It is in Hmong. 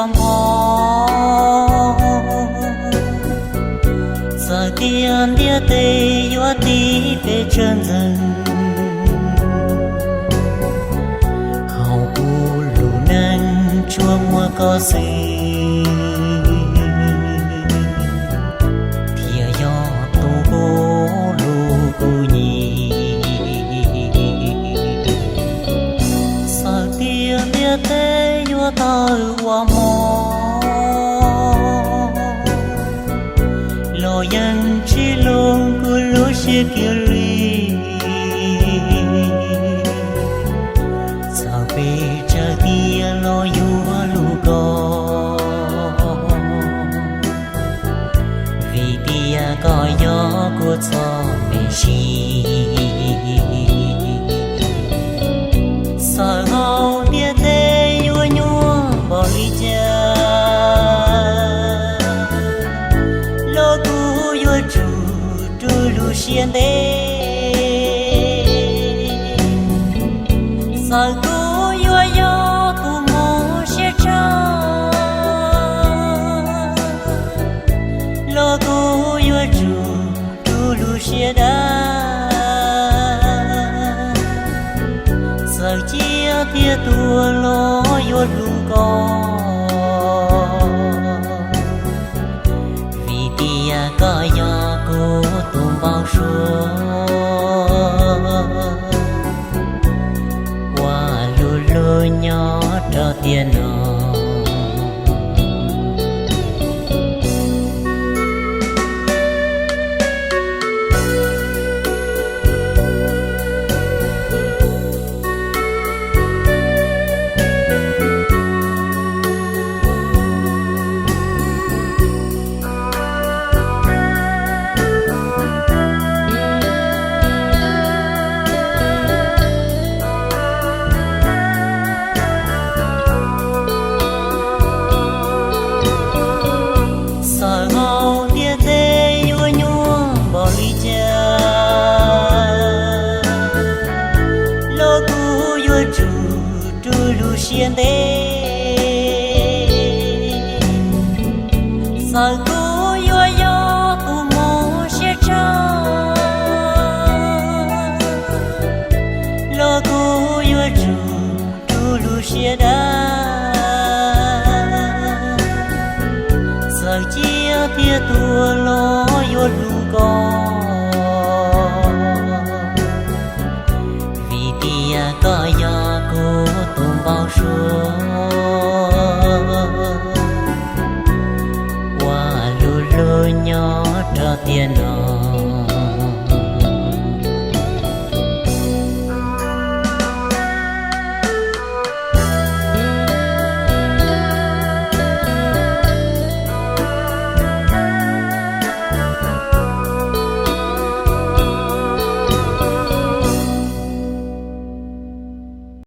Hmo, txawm tias ntiaj teb yuav tib peb tsawg ntxeev, hauv kuv lub neej tsuas muaj koj xwb, thiaj yog tus koj lub kub hnyiab. Txawm tias ntiaj teb yuav tawg ua hmo, los yeej tsis luag kuv lub siab kiag li. Txawm peb tsawg tiag los yuav hlub koj, vim tias koj yog kuv txoj me ntsis. Txawm hauv ntiaj teb yuav nyuaj npaum li cas, los kuv yuav tsum rub lub siab ntev. Txawm kuv yuav yog tus muaj siab tshaj, los kuv yuav tsum rub lub siab dawb. Txawm ciaj thiab tuag los yuav hlub koj, vim tias koj yog kuv tus npau suav uas hlub hlub nyob rau tiam no. Txawm hauv ntiaj teb yuav nyuaj npaum li cas, los kuv yuav tsum rub lub siab ntev. Txawm kuv yuav yog tus muaj siab tshaj, los kuv yuav tsum rub lub siab dawb. Txawm ciaj thiab tuag los yuav hlub koj, vim tias koj yog kuv tus npau suav